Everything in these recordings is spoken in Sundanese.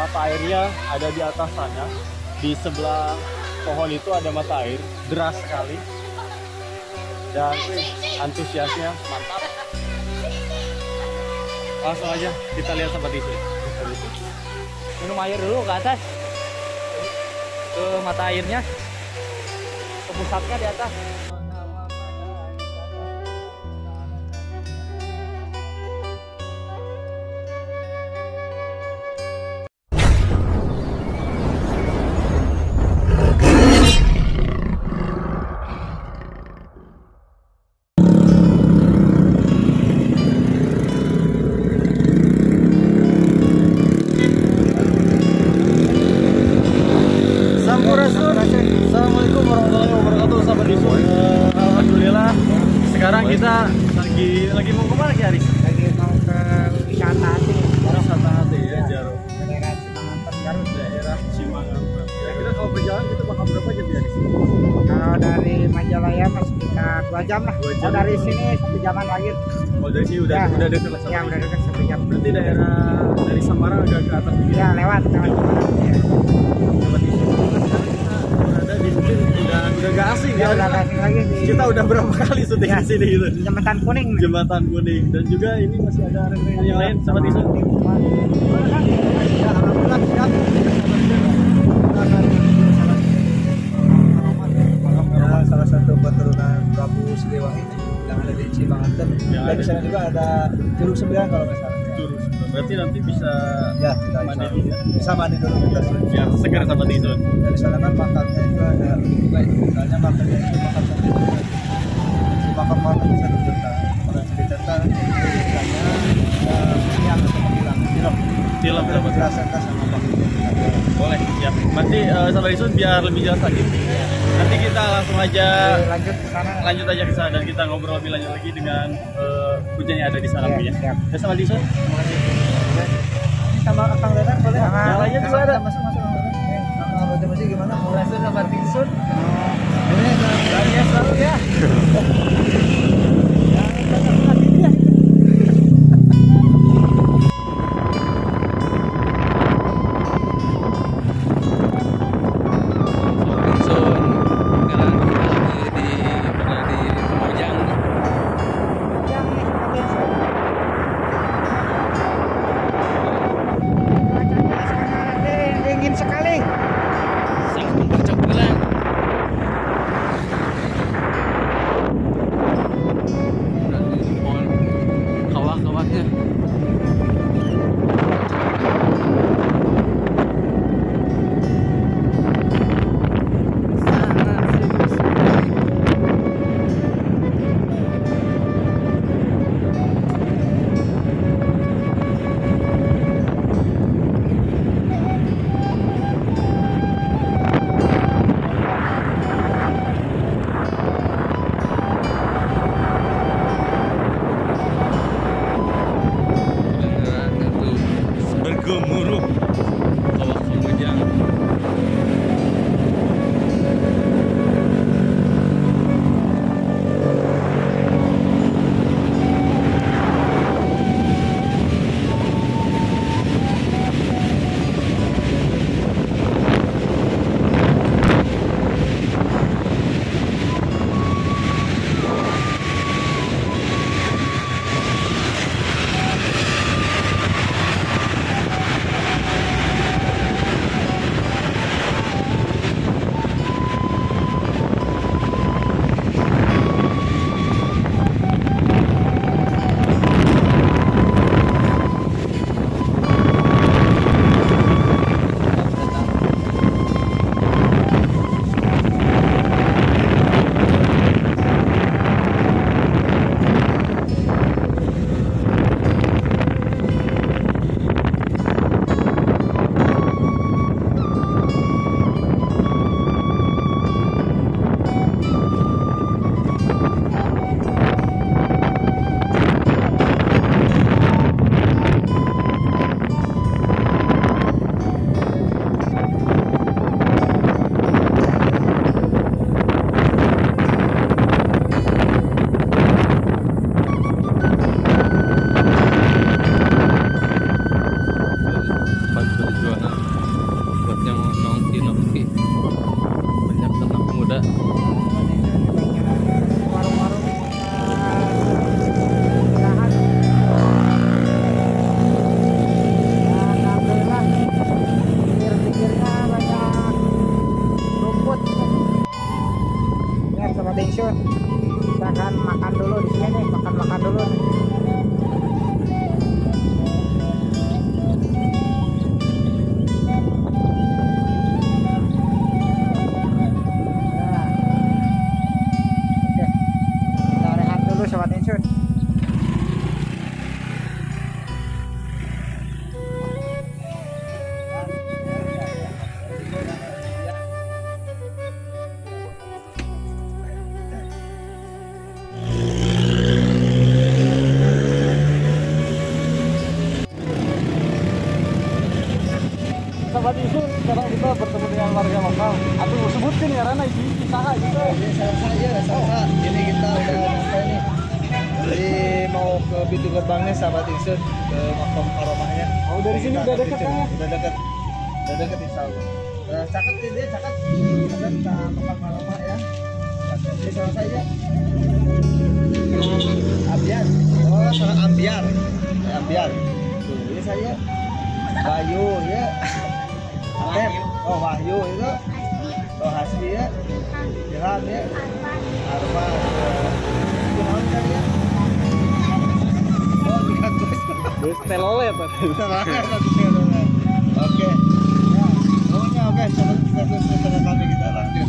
Mata airnya ada di atas sana. Di sebelah pohon itu ada mata air, deras sekali. Dan antusiasnya mantap. Langsung aja kita lihat Sobat Isu. Minum air dulu ke atas, ke mata airnya, ke pusatnya di atas. Assalamualaikum warahmatullahi wabarakatuh, Sahabat Isu. Alhamdulillah. Sekarang kita lagi mau kemana Ki Aris? Lagi mau ke wisata hati. Wisata hati ya, Jaro. Daerah Cimanganten, Garut. Daerah Cimanganten. Kira-kira kalau berjalan itu bakal berapa jam ya Aris? Kalau dari Majalaya masih sekitar 2 jam lah. 2 jam. Kalau dari sini 1 jaman lagi. Oh, dari sini udah ya, udah dekat lah. Ya, udah dekat 1 jam. Berarti daerah dari Samarang agak ke atas dikit. Ya, lewat. Ya. Sahabat Isu. Di mungkin udah gak asing ya, udah gak asing lagi di... Kita udah berapa kali syuting di sini gitu. Jembatan Kuning. Jembatan Kuning, dan juga ini masih ada rekan yang lain, Sahabat Isu. Ya, alhamdulillah siap. Ya, salah satu keturunan Prabu Siliwangi yang ada di Cimanganten. Dan di sana juga ada Curug 9 kalau nggak salah. Curug 9. Berarti nanti bisa ya, kita mandi dulu ya. Bisa mandi dulu kita biar segar Sahabat Isu. Dari sana kan makamnya itu ada juga itu. Misalnya makamnya itu makam satu juta. Si makam mana bisa 1 juta. Kalau yang cerita ceritanya yang atau menghilang. Tilem. Tilem sama Pak. Boleh, siap. Nanti Sahabat Isu biar lebih jelas lagi. Nanti kita langsung aja lanjut ke sana. Lanjut aja ke sana dan kita ngobrol lebih lanjut lagi dengan hujan yang ada di sana ya. Ya. Ya, Sahabat Isu. Terima kasih. Ini sama Kang Dadang boleh? Yang lainnya juga ada. Masuk masuk Kang Dadang. Kang Dadang gimana? Langsung sama Tingsun. Ini bahagia selalu ya. Bergemuruh Kawah Kamojang. Sahabat Isun, sekarang kita bertemu dengan warga lokal. Atau sebutkan ya Rana, ini saha gitu. Ini saya, saha. Ini kita udah sampai nih. Jadi mau ke pintu gerbangnya sahabat Isun, ke makam karomahnya. Oh, dari sini udah dekat kan? Udah dekat. Udah dekat insya Allah. Caket ini, caket. Caket makam karomah ya. Ini sama saya. Ambiar. Oh, salah ambiar. Ambiar. Tuh, ini saya. Bayu ya. Wahyu. Oh, Wahyu itu. Oh, Hasbi ya. Ilham ya. Arman. Itu naon kan ya? Oh, bukan bus. Bus telolet. Telolet. Oke. Ya, pokoknya oke, coba kita terus bersama kami, kita lanjut.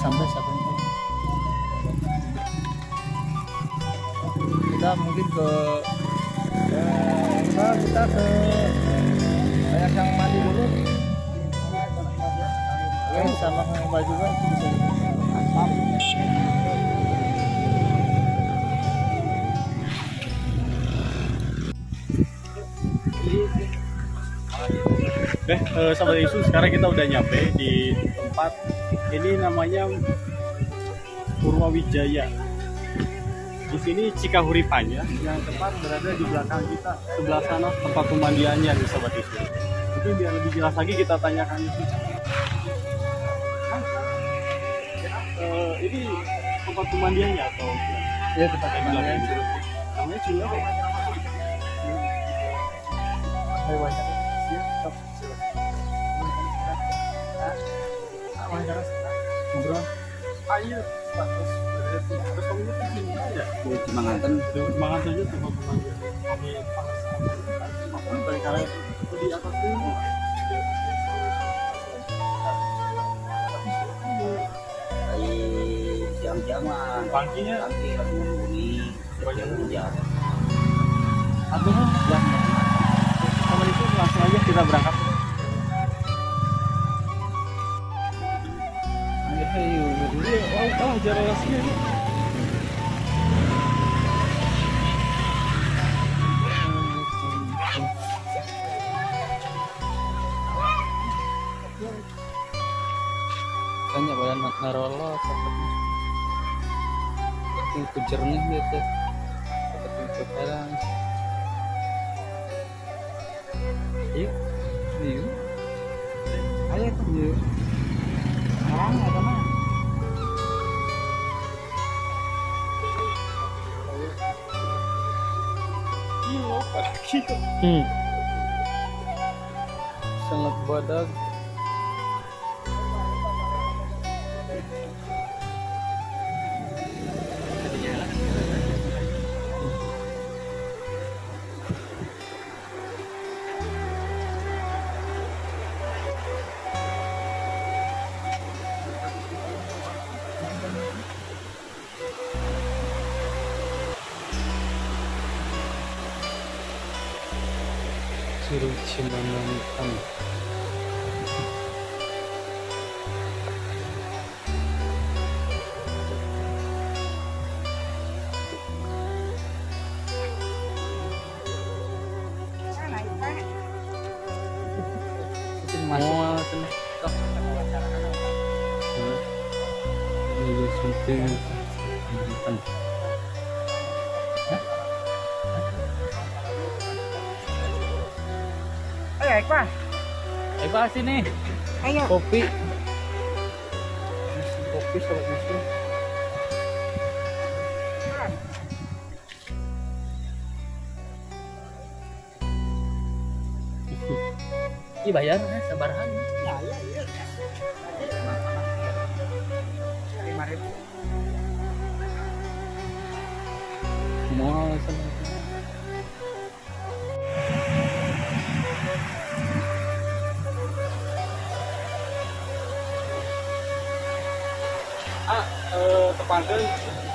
Sampai sampai. Kita mungkin ke ya, kita ke banyak yang mandi dulu. Oke, sama yang baju juga itu bisa juga. Mantap. Oke, Sobat Isu, sekarang kita udah nyampe di tempat ini namanya Purwawijaya. Di sini Cikahuripannya yang tepat berada di belakang kita, sebelah sana tempat pemandiannya nih Sobat Isu. Mungkin biar lebih jelas lagi kita tanyakan itu. Ini tempat pemandiannya atau? Iya, tempat pemandiannya. Namanya Curug apa? Ngobrol. Ayo, terus kamu itu sini aja. Cimanganten. Cimanganten aja tempat pemandian. Kami panas. Kali di atas ini. Siang-siang mah. Paginya. Banyak hujan. Atau ya. Sama itu langsung aja kita berangkat. Oh, jalan. Tanya badan narolo seperti itu jernih gitu, seperti itu sekarang. Yuk, yuk, ayo tuh, yuk. Orang ada mah. Sangat badag. Curug Cimanganten. Ayo, Pak. Ayo, Pak, sini. Ayo. Kopi. Kopi sama susu. Iya bayar, sabarahan. Ya, iya, iya. 5.000. Mau sama. Tepangkeun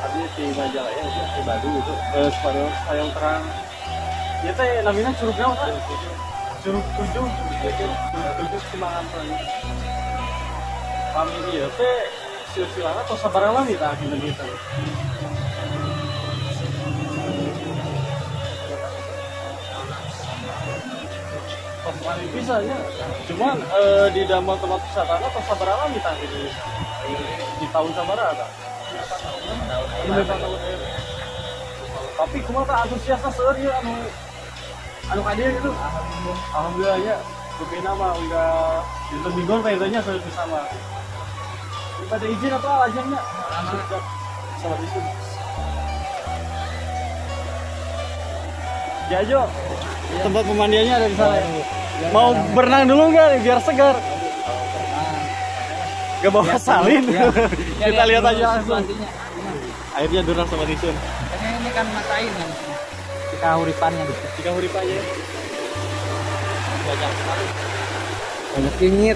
abdi di Majalaya itu di Bandung gitu. Supaya sayang terang. Ieu teh namina curug naon tah? Curug 7, curug 7 Cimanganten. Pami ieu teh silsilahna tos sabaraha lami tah kinten kitu. Tos lami pisan nya. Cuman di damel tempat wisatana tos sabaraha lami tah kitu. Di tahun sabaraha tah? Tapi kumaha antusiasna seueur ieu anu ka dieu gitu. Alhamdulillah ya. Rupina mah udah dinten mingguan teh nya seueur bersama. Daripada izin atau alajengnya? Salat isun. Jajo, tempat pemandiannya ada di sana. Ya? Mau berenang dulu nggak biar segar? Gak bawa salin. Ya. Kita lihat aja langsung. Airnya deras sama Isun. Ini kan mata air kan. Cikahuripannya. Cikahuripannya. Banyak sekali. Banyak kinyit.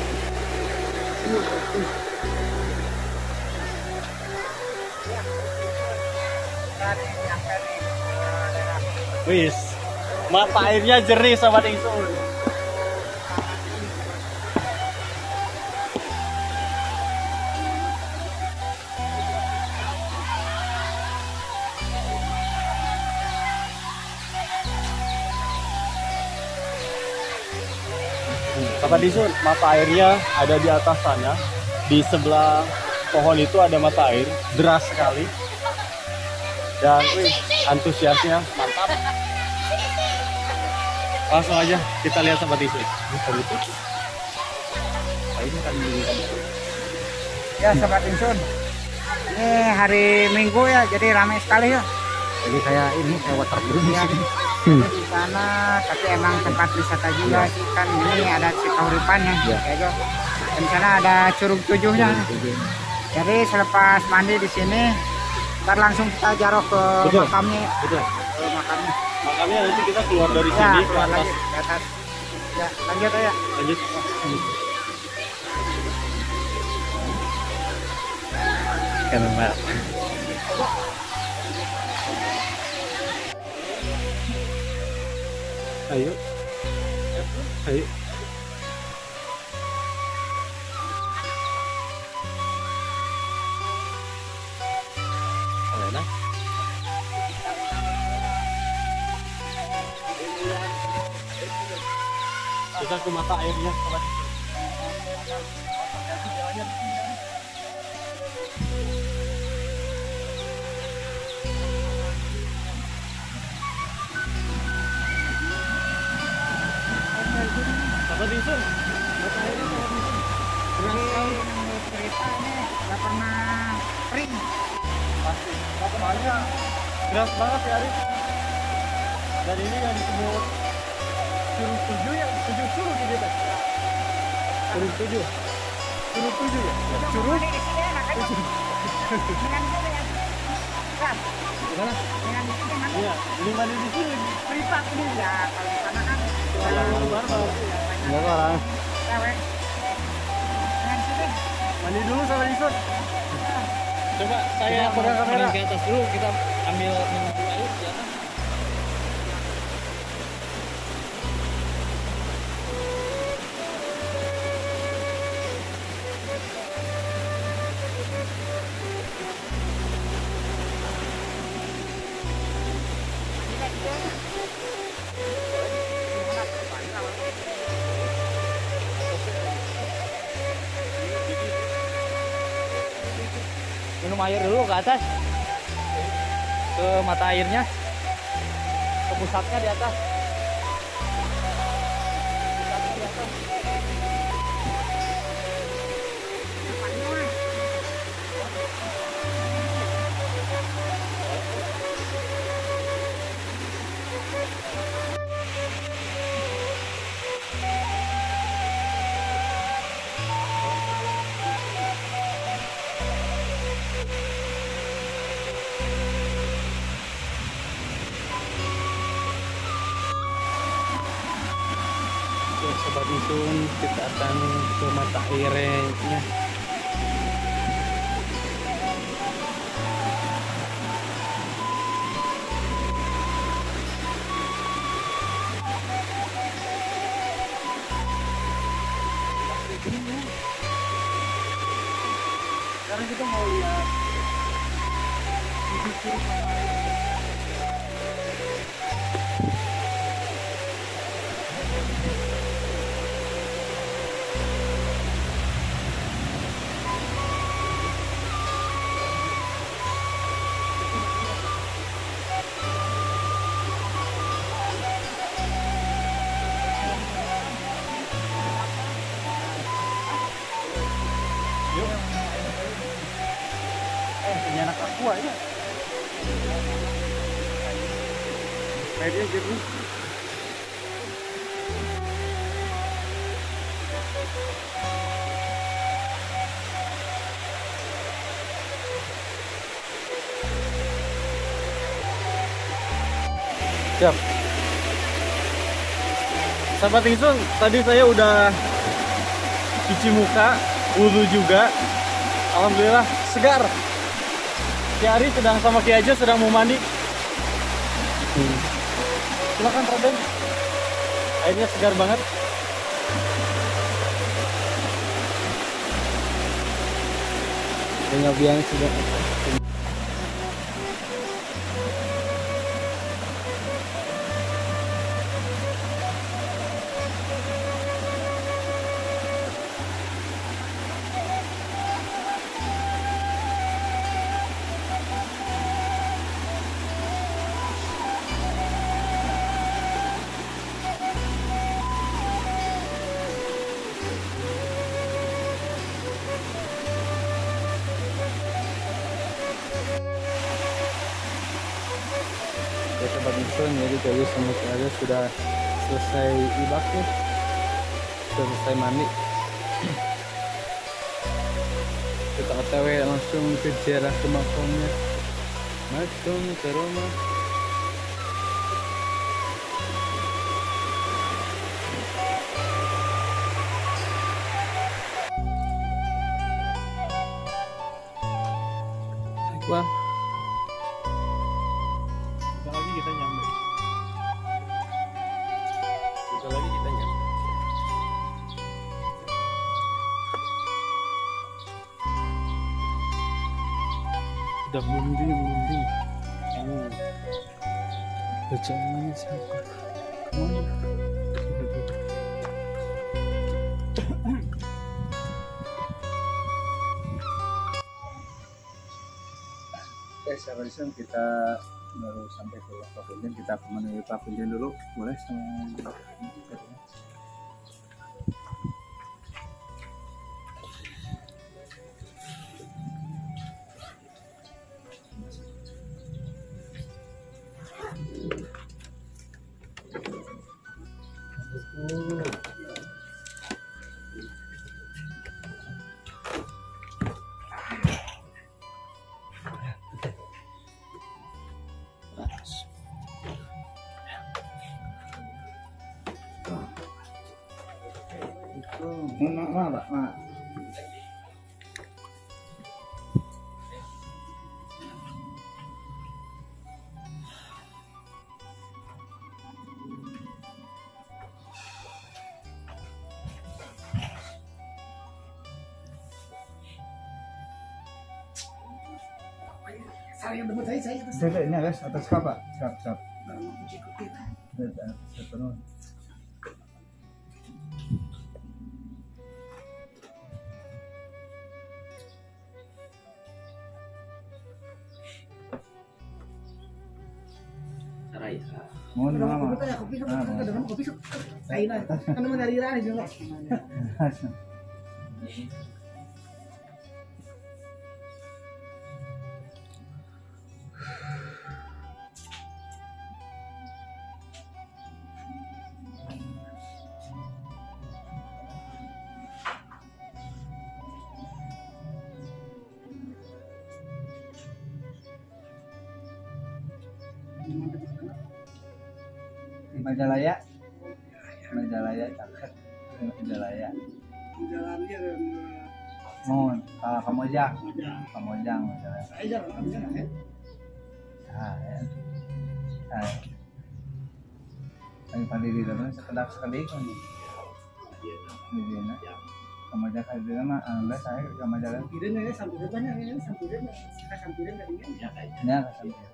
nih nyampe nih ke daerah. Wis, mata airnya jernih Sobat Ingsun. Sobat Ingsun, mata airnya ada di atas sana. Di sebelah pohon itu ada mata air, deras sekali. Dan wih, antusiasnya mantap. Langsung aja kita lihat Sobat Ingsun. Ya Sobat Ingsun, ini hari Minggu ya, jadi ramai sekali ya. Jadi kayak ini kayak waterboom ya. Di sana, tapi emang tempat wisata juga sih kan. Ini ada Cikahuripan ya, ya. Dan sana ada Curug Tujuhnya. Jadi selepas mandi di sini, ntar langsung kita jaroh ke makamnya. Betul. Ke makamnya. Makamnya nanti kita keluar dari sini ke atas. Lagi, ke atas. Ya, lanjut aja. Lanjut. Kamera. Ayo. Ayo. Enak. Kita ke mata airnya, Sobat. Sobat Ingsun, mata airnya Sobat Ingsun. Jadi menurut cerita ini nggak pernah kering. Pasti, soalnya deras banget ya Arif. Dan ini yang disebut Curug Tujuh ya, tujuh curug gitu ya. Curug Tujuh, Curug Tujuh ya. Curug. Gimana? Iya, ini mandi di sini, privat ini ya. Kalau di sana kan. Enggak orang. Mandi dulu sama Ingsun. Coba saya pegang kamera ke atas dulu, kita ambil minum air di atas. Minum air dulu ke atas, ke mata airnya, ke pusatnya di atas. Pusatnya di atas. Sobat Ingsun, kita akan ke mata airnya. Sekarang kita mau lihat tujuh curug mata air. Punya anak aqua ya. Airnya jernih. Siap. Sahabat Ingsun, tadi saya udah cuci muka, wudhu juga. Alhamdulillah segar. Ki Ari sedang sama Ki Aja sedang mau mandi. Silakan Raden. Airnya segar banget. Penyobian sudah. Ya Sobat Ingsun, jadi Joyo sama Ki Aja sudah selesai ibak nih, sudah selesai mandi. Kita OTW langsung ke ziarah ke makamnya, langsung ke rumah. Wah. Lagi kita nyampe. Bentar lagi kita nyampe. Udah mending. Bacaannya siapa? Kemana? Oke, sahabat Ingsun, kita baru sampai ke Pakunjan. Kita menuju Pakunjan dulu, boleh sama. Mak. Saya ini guys, atas apa? Siap, siap. Mohon maaf. Kopi Di Majalaya, Majalaya cakep, Majalaya. Jalannya mohon, Kamojang, Kamojang, Majalaya. Saya jalan Kamojang ya. Ah, ya. Ah. Lagi pada di dalam sekedap sekedik. Di sini. Kamojang kali di mana? Anda saya ke Majalaya. Sampiran ya, sampiran banyak ya, sampiran, sampiran tadinya. Ya, sampiran.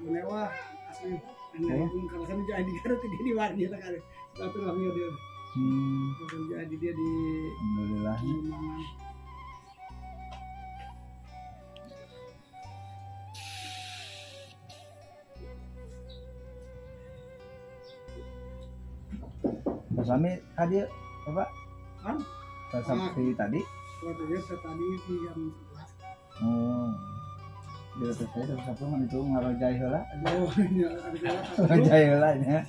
Mewah asli. Kalau saya jadi Garut dia di warni sekali. Satu lagi dia. Jadi dia di. Alhamdulillah. Mas Ami tadi, Bapak? Kan? Sampai tadi? Tadi di jam 11. Oh. Di atas saya jam 1 mah itu ngarojai heula. Oh, iya, ngarojai heula nya.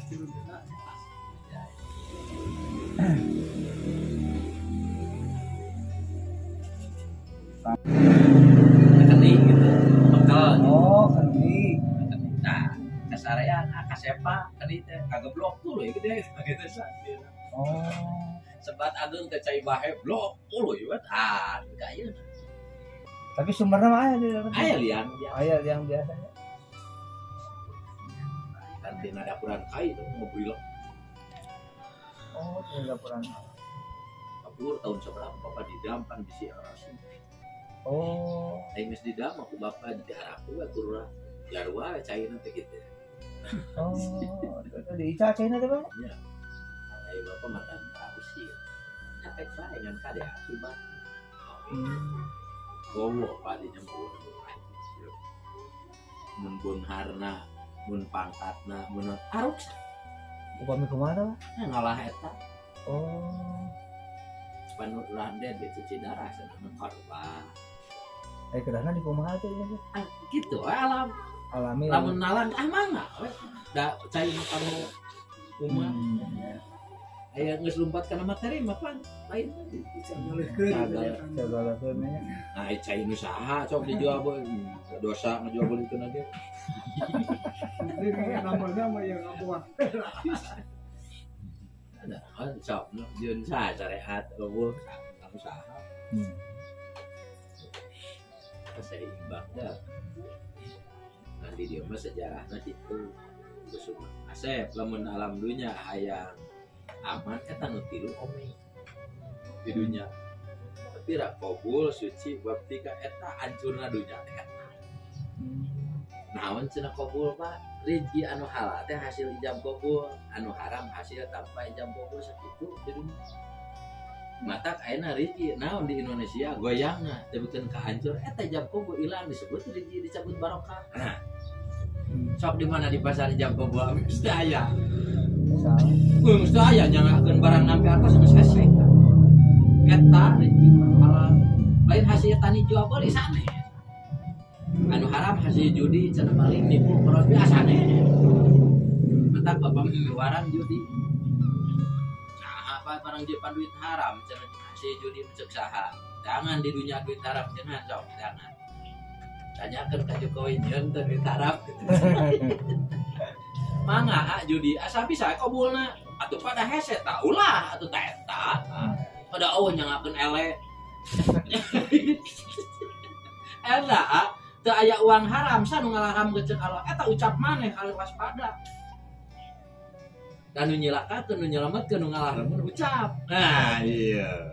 Kendi gitu. Bekal. Oh, kendi. Nah, kasarea kasepa kendi teh kageblok tuh ya gitu gitu. Oh. Sebat ageung teh cai bahe blok uluy we ah ka ieu. Tapi sumberna mah aya di dalam. Aya liang biasa. Aya liang biasanya. Kan dina dapuran kai tuh ngobrol. Oh, di dapuran. Dapur tahun seberapa bapak didam pan bisi arasi. Oh. Aing geus didam aku bapak di harapu we kurura. Jarwa caina teh kitu. Oh, diical caina teh, Bang? Iya. Aing bapak makan usir. Efek bae ngan kade akibat. Gowo pak dinya mau mun beungharna, mun pangkatna, mun aruk. Upami kumaha, Pak? Ngalah eta. Oh. Panu lande dicuci darah cenah korban. Eh kedahna di kumaha teh ieu? Ah, gitu we alam. Alami. Lamun nalan ah mangga we. Da cai nu kanu kumaha. Aya geus lumpat kana materi mah pan lain Sagala nya. Nah, cai nu saha sok dijual dosa ngajual beulikeun aja. Namanya mah yang ngabuah. Nah, kan sok jeung saha syariat eueuh kamu saha. Seimbang dah. Nanti dia mah sejarahna kitu. Kusuma. Asep lamun alam dunya hayang aman eta nu tilu ome di dunya. Tapi ra qabul suci bab tiga eta hancurna dunya teh. Naon cenah qabul Pak? Rezeki anu halal teh hasil ijab qabul, anu haram hasil tanpa ijab qabul sakitu di dunya. Matak ayeuna rezeki naon di Indonesia goyangna teh beukeun kahancur eta ijab qabul ilang disebut rezeki dicabut barokah. Nah. Sok di mana di pasar ijab qabul mesti aya. Mesti aya nyangakeun barang nampi atas geus hese. Eta rezeki halal. Lain hasil tani jual beli sanes. Anu haram hasil judi cenah maling nipu poros biasane. Matak bapak miwarang judi. Saha apa barang jeung duit haram cenah hasil judi ceuk saha. Jangan di dunia duit haram jangan sok jangan. Tanyakeun ka Jokowi nyeun teh duit haram. Mangga judi asa bisa kabulna atuh pada hese ta ulah atuh ta eta. Pada eueuh nyangakeun ele. Eta teu aya uang haram sa nu ngalaram geuceuk Allah eta ucap maneh harus waspada. Dan nu nyilakakeun nu nyelametkeun nu ngalaremun ucap. Nah iya.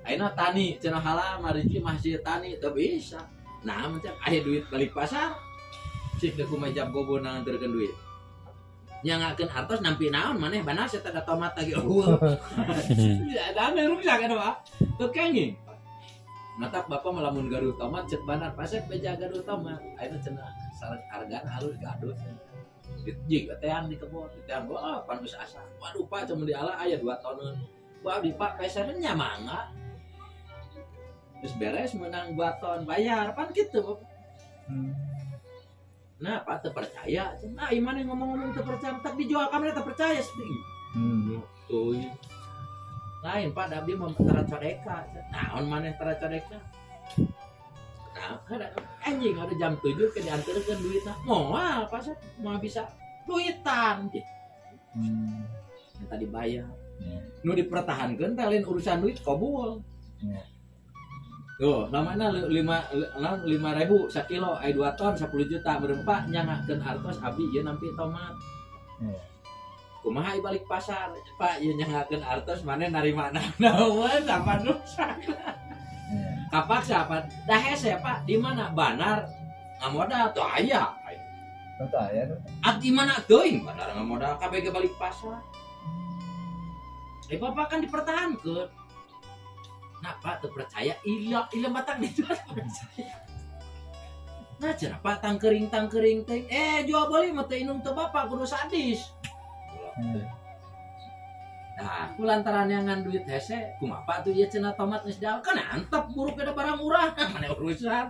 Ayeuna tani cenah halal rezeki masih tani teu bisa. Nah macam aya duit balik pasar. Cik teh kumaha ijab gobo nganterkeun duit. Nyangakeun artos nampi naon maneh banas eta da tomat lagi eueuh. Da ruksak eta Pak. Teu kenging. Matak bapak melamun gaduh tomat cek banar pasep beja gaduh tomat. Ayeuna cenah sareng hargana halus gaduh. Jig teang di kebon, teang wah pan geus asa. Waduh Pak cuma diala aya 2 toneun. Wah di Pak pesernya mangga. Geus beres menang 2 ton bayar pan kitu Bapak. Nah, Pak teu percaya. Nah, ieu maneh ngomong-ngomong teu percaya, tak dijual ka mana teu percaya seperti. Tuh. Lain Pak, da abdi mah tara codeka. Naon maneh tara codeka? Nah, kan anjing ada jam 7 ke diantarkeun duitna. Moal Pak moal bisa duitan gitu. Minta dibayar. Nu dipertahankeun teh lain urusan duit kabul. Tuh, namanya 5.000 sakilo, aya 2 ton 10 juta meureun Pak nyangakeun artos abdi ieu nampi tomat. Kumaha ieu balik pasar, Pak ieu nyangakeun artos maneh narima naon apa rusak. Kapaksa apa? Dah hese Pak, di mana banar ngamodal tuh aya. Tuh aya. At di mana teuing banar ngamodal kabeh ge balik pasar. Bapak kan dipertahankeun. Nah Pak teu percaya ila matang dijual percaya. Nah cenah Pak tangkering teh jual beli mah teu inum teu bapak kudu sadis. Nah, ku lantaran ngan duit hese kumaha Pak tuh ieu cenah tomat geus dial kan antep buruk ada barang murah mana urusan.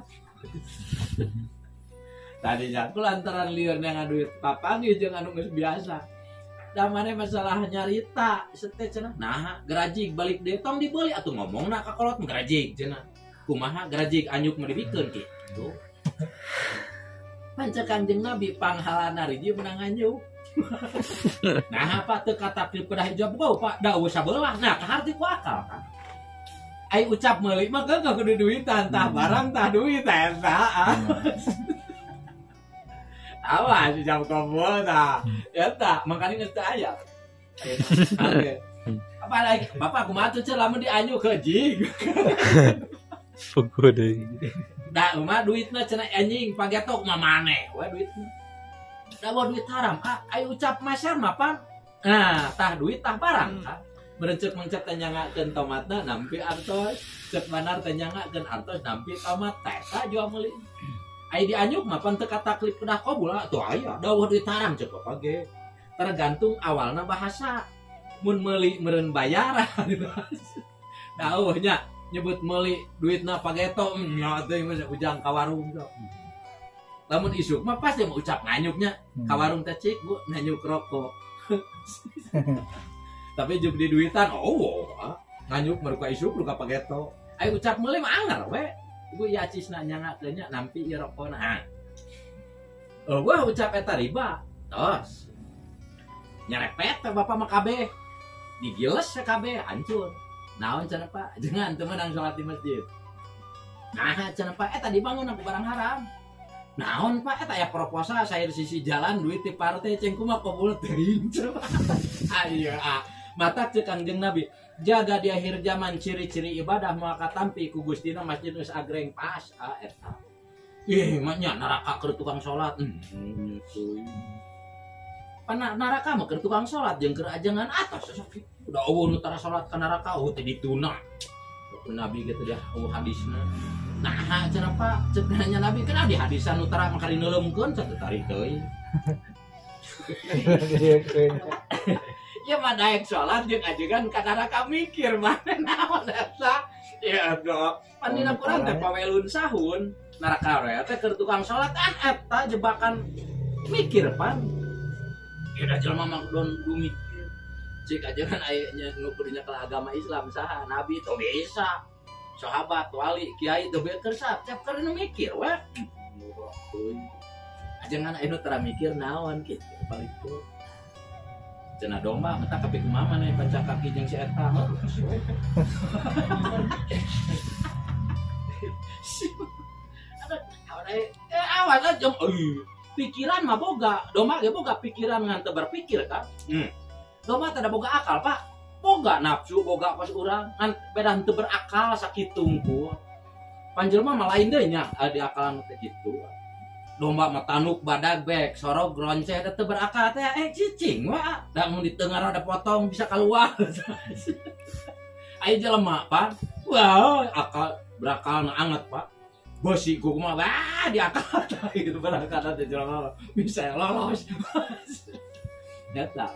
Tadi ku lantaran lieur ngan duit papanggih jeung anu geus biasa. Da maneh masalah nyarita sete cenah. Nah, gerajig balik deui tong dibeuli atuh ngomongna ka kolot gerajig cenah. Kumaha gerajig anyuk mah dibikeun kitu. Panca Kangjeng Nabi panghalana riji menang anyuk. Nah apa teu kataklif kedah ijab kau Pak da eueuh sabelah. Nah kaharti ku akal kan. Ai ucap meuli mah keukeuh kudu duitan tah barang tah duit eta. Awas ijab kabul tah. Eta makanya geus teu aya. Apa lagi bapak kumaha tuh lamun dianyu ke jig. Puguh deui. Da mah duitna cenah anjing pagetok mah maneh we duitna. Da duit haram ah ai ucap meser mah pan. Nah, tah duit tah barang kan. Merencek mencet teh nyangakeun tomatna nampi artos, cek banar teh nyangakeun artos nampi tomat teh eta jual meuli. Ai dianyuk mah pan teu kataklif kedah qabul tuh aya da duit haram cek bapak ge. Tergantung awalna bahasa. Mun meuli meureun bayaran. Da eueuh nya nyebut meuli duitna pageto nya teh mah ujang ka warung. Lamun isuk mah pasti mau ucap nganyuknya ka warung teh cik bu nganyuk rokok. Tapi juk di duitan oh nganyuk meruka isuk luka pageto. Ai ucap meuli mah anger we. Ibu ieu acisna nyangakeun nya nampi ieu rokona. Eueuh ucap eta riba. Tos. Nyerepet teh bapak mah kabeh. Digiles kabeh hancur. Naon cenah Pak? Jangan teu meunang salat di masjid. Nah cenah Pak eta dibangun ku barang haram. Naon Pak eta aya proposal sair sisi jalan duit ti partai ceng kumaha kabul teuing cenah. Ayo ah mata ceuk Kangjeng Nabi jaga di akhir zaman ciri-ciri ibadah moal katampi ku Gustina masjid geus agreng pas ah eta. Ih mah nya neraka keur tukang salat. Pana neraka mah keur tukang salat jeung keur ajengan atas sok kitu. Da eueuh nu tara salat ka neraka eueuh teh dituna. Ku Nabi gitu dah eueuh hadisna. Nah, cenah Pak, ceuk nanya Nabi kenapa di hadisan nu tara maka dineuleumkeun teh tarik deui. Ya mah daek salat jeung ajengan ka neraka mikir mana naon eta. Ya aduh, pan dina Quran teh pawelun sahun, neraka we teh keur tukang salat ah eta jebakan mikir pan. Ya da jelema mah don mikir. Cik ajengan aya nya nu kudu nyekel agama Islam saha Nabi teu bisa. Sahabat, wali, kiai teu keur sap keur nu mikir we. Ajengan aya nu tara mikir naon kitu paling teu. Cenah domba mata kapi kumaha maneh panca kaki jeung si eta. Awas aja pikiran mah boga, domba ge boga pikiran ngan teu berpikir kan. Domba teh da boga akal, Pak. Boga nafsu, boga pas urang ngan beda henteu berakal sakitu hungkul. Panjelma mah lain deui nya di akalan teh kitu. Domba mah tanuk badag bek, sorog ronceh teh teu berakal teh cicing we. Da mun di tengah ada potong bisa keluar. Aya jelema, Pak. Wah, akal berakal na anget, Pak. Besi kumaha wah di akal gitu berakal teh jelema bisa lolos. Data.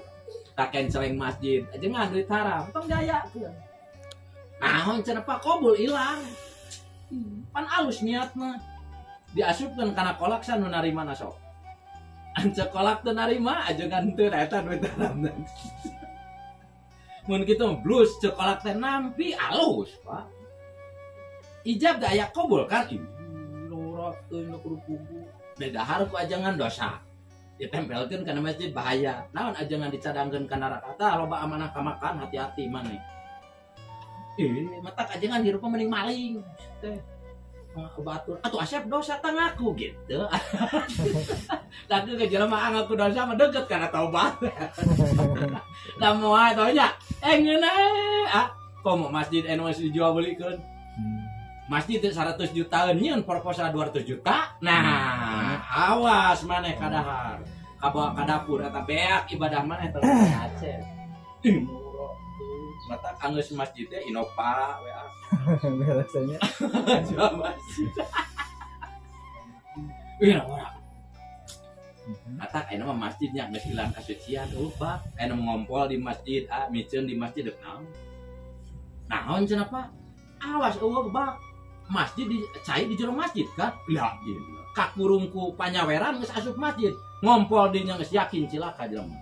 Tak kenceleng masjid aja ngan duit haram tong jayakeun. Naon cenah Pak kabul ilang. Pan alus niatna. Diasupkeun kana kolak sa nu narima na sok. Ancek kolak teu narima ajengan teu eta duit haram. Mun kitu blus ceuk kolak teh nampi alus, Pak. Ijab da aya kabul kan. Ih, lorot teu nu kudu kubu. Dahar ku ajengan dosa. Ditempelkeun kana masjid bahaya. Naon ajengan dicadangkeun ka neraka tah loba amanah kamakan hati-hati maneh. Matak ajengan hirup mending maling teh. Batur atuh asep dosa tah ngaku gitu. Tapi ke jelema ngaku dosa mah deukeut kana taubat. Da moal tau nya. Ngeunah ah komo masjid anu masih dijual belikeun. Masjid 100 jutaan nyieun proposal 200 juta. Nah, awas maneh kadahar. Kabawa ka dapur eta beak ibadah maneh teh Aceh. Mata anggeus masjid teh Innova we ah. Rasanya. Jual masjid. Ih, ora. Mata ayeuna mah masjidnya geus ilang kasucian eueuh Pak. Ayeuna ngompol di masjid, ah miceun di masjid deuk naon. Naon cenah Pak? Awas eueuh bak. Masjid di cai di jero masjid kan? Ya, kakurung ku panyaweran geus asup masjid. Ngompol di nya geus yakin cilaka jelema.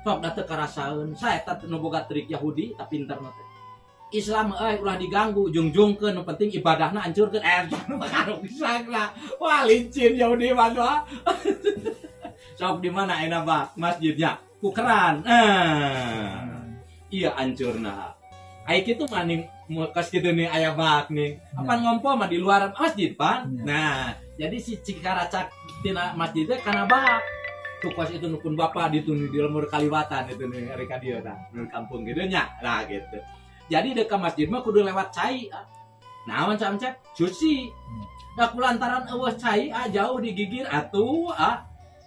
Sok da teu karasaeun. Saeta nu boga trik Yahudi tapi pinter mah teh. Islam euy ulah diganggu, jungjungkeun nu penting ibadahna hancurkeun. Eta nu bisa lah. Wah licin Yahudi mah doa. Sok di mana enak bak masjidnya? Ku keran. Iya ancurna. Ai kitu mah ning kos kitu nih aya bak nih. Apan ngompo mah di luar masjid pan. Nah, jadi si cikaracak tina masjidnya kana bak. Tuh kos itu nukun bapak di tuh di lemur kaliwatan itu nih reka dia tah, di kampung gitu nya. Nah gitu. Jadi dekat masjid mah kudu lewat cai. Naon cam-cam cuci. Da kulantaran eueuh cai jauh digigir atuh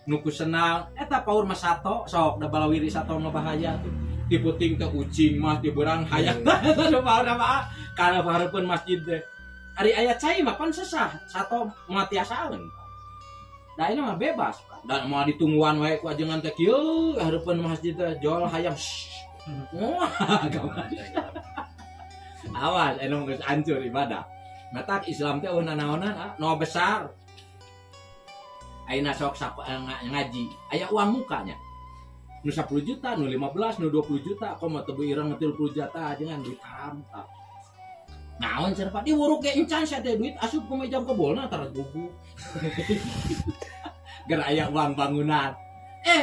nuku senang eta paur mah sato sok da balawiri sato mah bahaya tuh. Diputing ke ucing mah diberang hayang eta nu paur mah kana hareupeun masjid teh. Ari aya cai mah pan sesah sato mah tiasaeun. Da ini mah bebas dan moal ditungguan wae ku ajengan teh kieu hareupeun masjid teh jol hayam. Wah, awas anu geus hancur ibadah. Matak Islam teh eueuh nanaonan no besar. Ayeuna sok ngaji, aya uang mukanya. Nu 10 juta, nu 15, nu 20 juta, komo teu ireng 30 juta ajengan duit haram tah. Naon cenah Pak diwuruk ge encan sia teh duit asup ku meja kebolna tara gugu. Ger aya uang bangunan.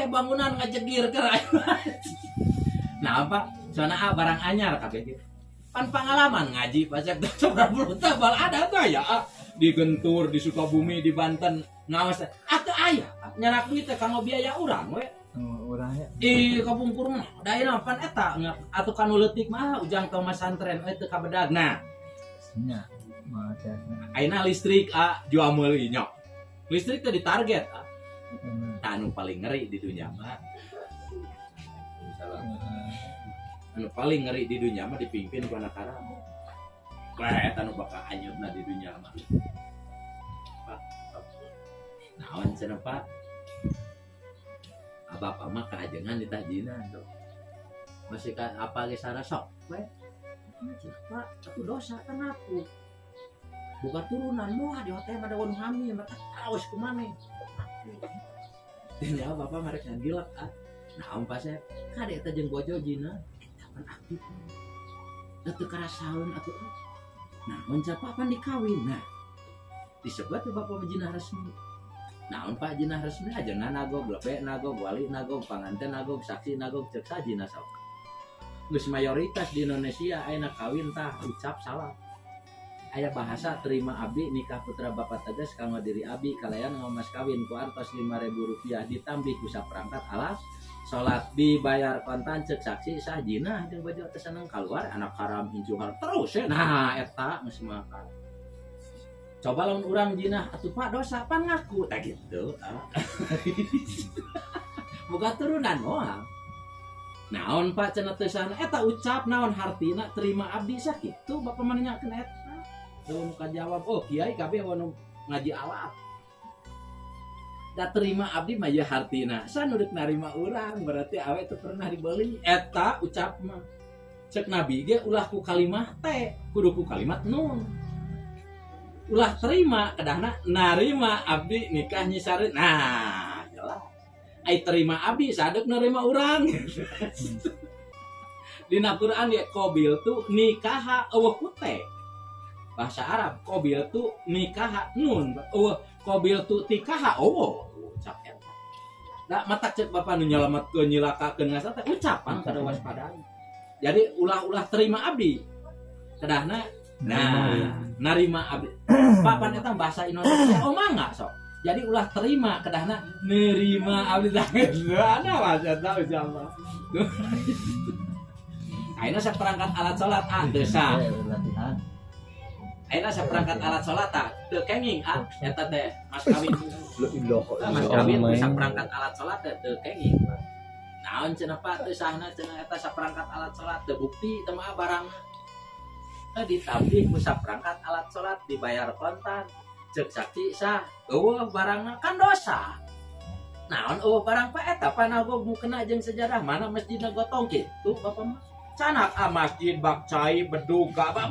Bangunan ngajegir keur aya. Nah apa? Soalna barang anyar kabeh ge. Pan pengalaman ngaji pajak 90 tabal ada tuh ya di Gentur, di Sukabumi, di Banten ngawas atuh aya nyarak duit teh kanggo biaya urang we. Urangnya. Ih kapungkur mah da ieu pan eta atuh kanu leutik mah ujang tong masantren we teu kabedag. Nah. Nya mah tiasna. Ayeuna listrik jual meuli nya. Listrik teh ditarget. Tah anu paling ngeri di dunya mah. Anu paling ngeri di dunia mah dipimpin ku anak haram. Wah, eta nu bakal anyutna di dunia mah. Pak. Naon cenah Pak? Bapak mah kaajengan ditajinan tuh. Masih ka apa ge sarasok we. Cenah Pak, aku dosa kan aku. Buka turunan moal di hotel mah da won hamil mah taos ku maneh. Tinggal bapak marek ngagilak ah. Naon Pak saya? Kade eta jeung bojo jina. Aktif teu karasaeun atuh. Naon siapa pan dikawin. Nah, disebut tuh bapak jinah resmi. Naon Pak jinah resmi ajengan nagog, lepe nagog, wali nagog, panganten nagog, saksi nagog, cek sajina sok. Geus mayoritas di Indonesia ayeuna kawin tah ucap salah. Aya bahasa terima abdi nikah putra bapak tegas kanggo diri abdi kalayan ngomas kawin ku artos 5.000 rupiah ditambih ku saperangkat alas salat dibayar kontan cek saksi sah jinah jeung bojo teh seneng keluar anak haram incu haram terus ya. Nah eta geus makan. Coba lamun urang jinah atuh Pak dosa pan ngaku tah gitu. Boga turunan moal. Naon Pak cenah teu sahna eta ucap naon hartina terima abdi sakitu bapak mah nanyakeun eta. Lamun kajawab oh kiai kabeh wanu ngaji alaf. Da terima abdi mah ya hartina. San udah narima urang berarti awe itu pernah dibeli. Eta ucap mah. Cek Nabi ge ulah ku kalimah teh, kudu ku kalimat nun. Ulah terima kedahna narima abdi nikah Nyi Sari. Nah, jelas. Ai terima abdi sadek narima urang. Dina Quran ge qabil tu nikaha eueuh ku teh. Bahasa Arab qabil tu nikaha nun, eueuh qabil tu tikaha eueuh ucap eta. Da matak cek bapak nu nyelametkeun nyilakakeun ngasa teh ucapan kada waspadai. Jadi ulah-ulah terima abdi. Kedahna nah narima abdi. Pak pan eta bahasa Indonesia oh mangga sok. Jadi ulah terima kedahna nerima abdi tah. Ada bahasa eta ucap. Ayeuna saperangkat alat salat teu sah. Ayeuna saperangkat alat salat teu kenging eta teh mas kawin. Mas kawin saperangkat alat salat teh teu kenging. Naon cenah Pak teu sahna cenah eta saperangkat alat salat teu bukti teu mah barangna. Ditambih ku saperangkat alat salat dibayar kontan. Cek saksi sah, eueuh barangna kan dosa. Naon eueuh barang Pak eta panagog mukena jeung sejarah mana masjidna gotong kitu bapak mah. Canak masjid bak cai bedug bapak.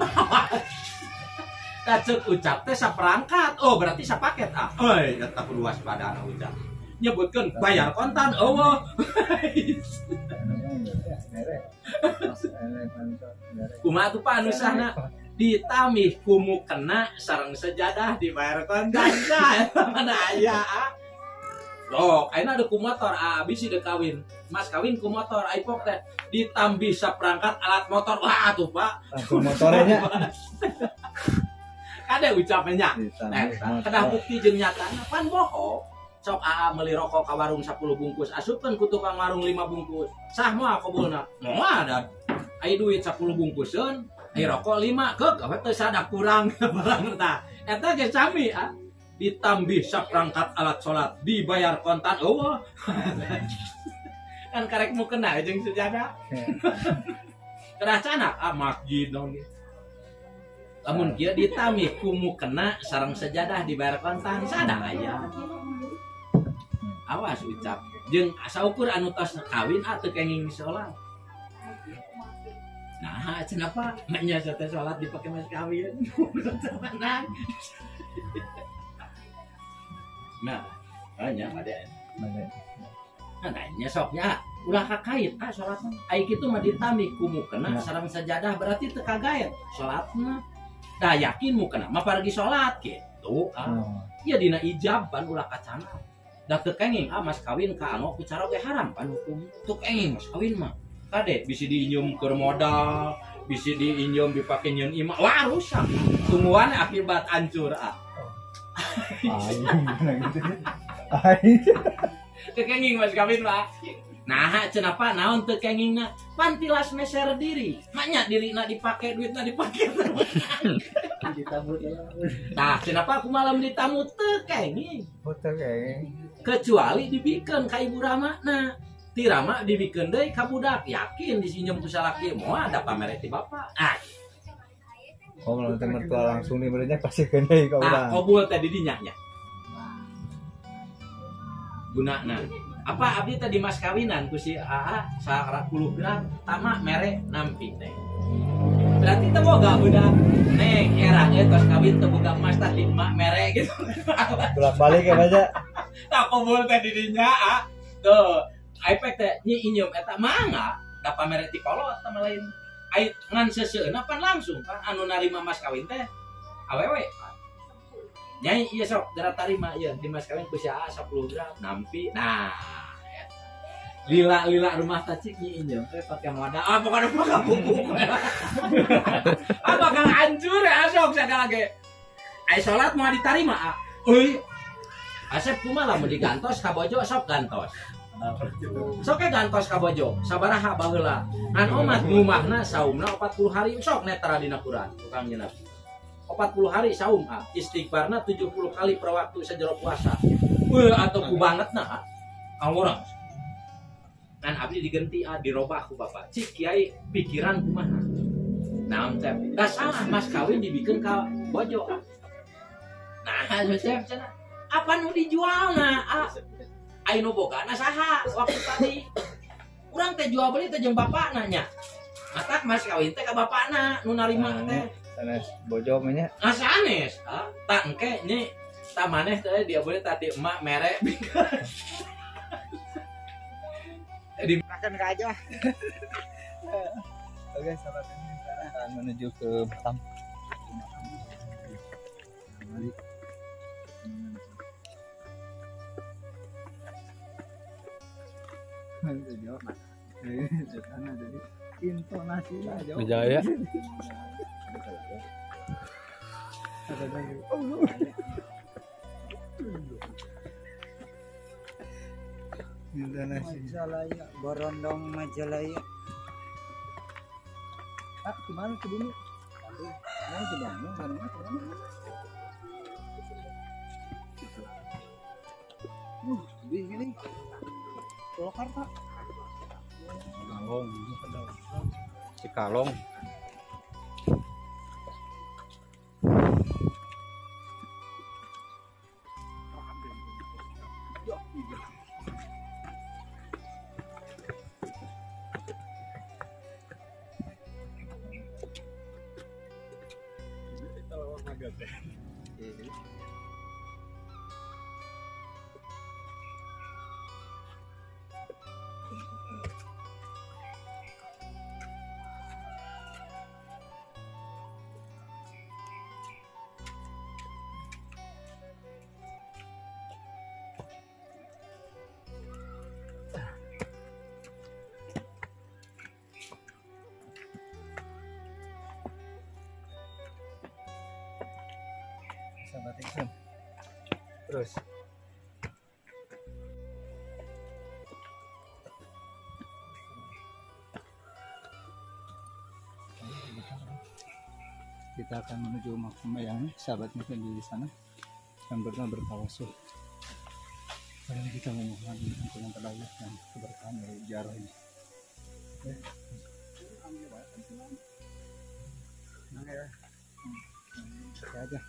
Da cek ucap teh saperangkat. Oh berarti sapaket ah. Euy eta kudu waspada ucap. Nyebutkeun bayar kontan eueuh. Kumaha tuh Pak anu sahna ditambih ku mukena sareng sejadah dibayar kontan. Mana aya ah. Loh, ayeuna ada ku motor, ah bisi deuk kawin. Mas kawin ku motor, iPhone teh ditambih saperangkat alat motor. Wah, atuh Pak. Langsung motornya. Kade ucapnya. Nah, kedah bukti jeung nyatana pan bohong. Sok aa meuli rokok ka warung 10 bungkus, asupkeun ku tukang warung 5 bungkus. Sah moal kabulna? Moal da. Aya duit 10 bungkuseun, aya rokok 5, keuk we teu sadak kurang barang tah. Eta ge sami ah. Ditambih saperangkat alat salat, dibayar kontan eueuh. Kan karek mu kena jeung sejadah. Kedah canak ah masjid naon ge. Lamun kieu ditambih ku mukena sareng sejadah dibayar kontan sadah aya. Awas ucap jeung saukur anu tos kawin ah teu kenging salat. Nah, cenah nya teh salat dipake mas kawin. Nah, nya bade. Nah, nya soknya ulah kakait ah salatna. Ai kitu mah ditambih ku mukena sareng sajadah berarti teu kagaet salatna. Tah yakin mukena mah pargi salat kitu ah. Ieu dina ijab pan ulah kacana. Da teu kenging ah mas kawin ka anu ku cara ge haram pan hukum. Teu kenging mas kawin mah. Kade bisi diinjem keur modal, bisi diinjem dipake nyeun imah. Wah rusak. Tungguan akibat hancur ah. Aing. Teu kenging mas kawin mah. Nah, cenah pa naon teu kengingna? Pan tilas meser diri. Maknya dirina dipake, duitna dipake. Tah, cenah pa kumaha lamun ditamu teu kenging. Teu kenging. Kecuali dibikeun ka ibu ramana. Ti rama dibikeun deui ka budak, yakin disinjem ku salaki moal da pamere ti bapak. Ah. Oh, lamun teh mertua langsung diberenya pasti deui ka urang. Ah, kabul teh di dinya nya. Gunana. Apa abdi tadi mas kawinan ku si AA 110 gram tama mere nampi teh. Berarti teu boga budak. Neng era ge tos kawin teu boga emas tah 5 mere gitu. Bolak-balik ya baca. Tah kabul teh di dinya ah. Tuh, iPad teh nyi inyeum eta mangga da pamere ti kolot tah lain. Ai ngan seuseuna pan langsung pan anu narima mas kawin teh awewe. Nyai ieu sok geura tarima ieu di mas kawin ku si AA 10 gram nampi. Nah, lila-lila rumah tacik nyi injeum teh pake modal. Ah pokona mah kapupuk. Ah bakal hancur ya sok sagala ge. Ai salat moal ditarima ah. Euy. Asep kumaha lamun digantos ka bojo sok gantos. Sok ge gantos ka bojo sabaraha baheula. Ngan omat ngumahna saumna 40 hari sok netara dina Quran tukang nyeunah. 40 hari saum ah, istighfarna 70 kali per waktu sejero puasa. Atau ku bangetna ah. Angurang. Kan abdi digenti ah dirobah ku bapak. Cik kiai pikiran kumaha. Naon teh? Da salah mas kawin dibikeun ka bojo ah. Nah, cenah cenah. Apa nu dijualna ah? Ai nu bogana saha waktu tadi. Urang teh jual beli teh jeung bapakna nya. Matak mas kawin teh ka bapakna nu narima teh. Sanes bojo mah nya. Ah sanes. Ah, tak engke nyi tak maneh teh dia boleh tadi emak mere. Di makan ke aja. Oke, sahabat ini sekarang akan menuju ke Batam. Jadi intonasinya jauh. Jaya. Majalaya, Borondong Majalaya. Ah, gimana ke bumi? Mana ke Bandung? Bandung ke mana? Di sini. Purwakarta. Cikalong. Cikalong. Mati terus. Kita akan menuju makam yang sahabat mungkin di sana dan bertawasul. Karena kita memohon ampunan kepada Allah dan keberkahan dari ziarah ini. Oke. Oke aja.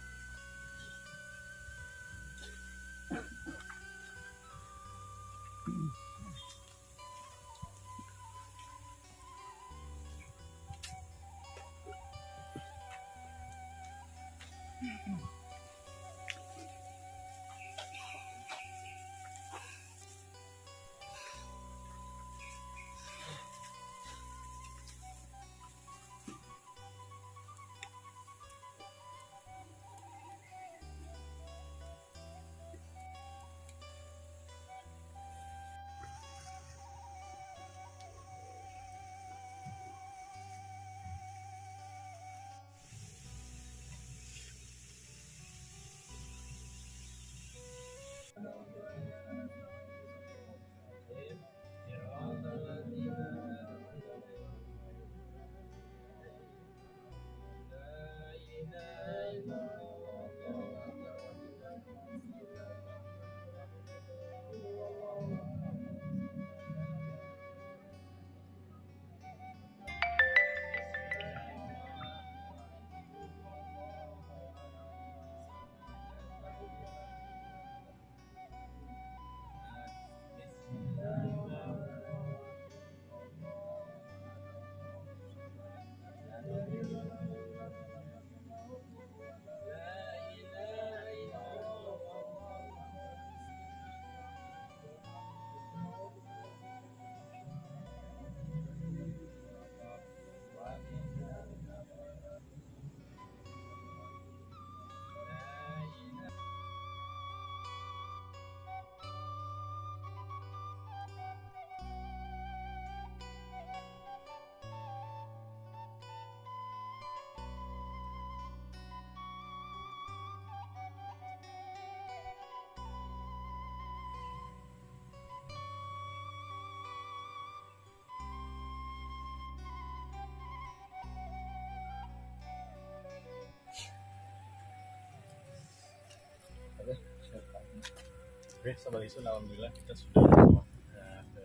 Oke, sahabat Isun, alhamdulillah kita sudah ke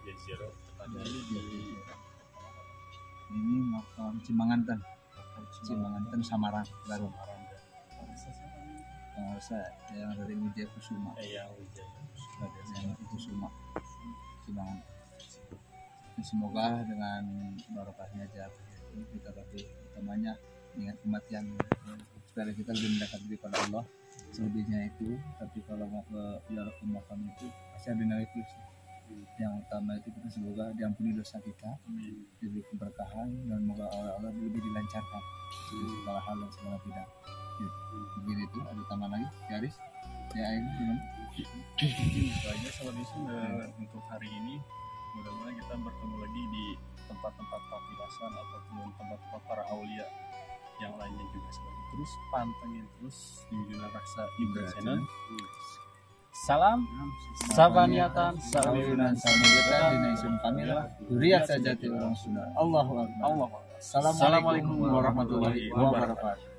Jazirah, tepatnya di ini makam Cimanganten, Cimanganten Samarang baru. Yang yang dari Wijaya Kusuma. Yang Wijaya Kusuma, Cimanganten. Semoga dengan barokahnya ziarah ini kita lebih utamanya ingat kematian supaya kita lebih mendekat diri pada Allah. Selebihnya itu, tapi kalau mau ke ziarah ke makam itu pasti ada nilai plus. Yang utama itu kita semoga diampuni dosa kita, diberi keberkahan dan semoga oleh Allah lebih dilancarkan di segala hal dan segala bidang. Mungkin itu ada tambahan lagi, Yaris? Ya ini gimana? Itu aja sahabat Isun untuk hari ini. Mudah-mudahan kita bertemu lagi di tempat-tempat patilasan ataupun tempat-tempat para aulia yang lainnya juga. Sebagai terus pantengin terus di Yunan Raksa Ibra Channel. Salam sabaniatan, salam Yunan, salam dina isun kamilah, duriat sajati orang Sunda. Allahu Akbar. Assalamualaikum warahmatullahi wabarakatuh.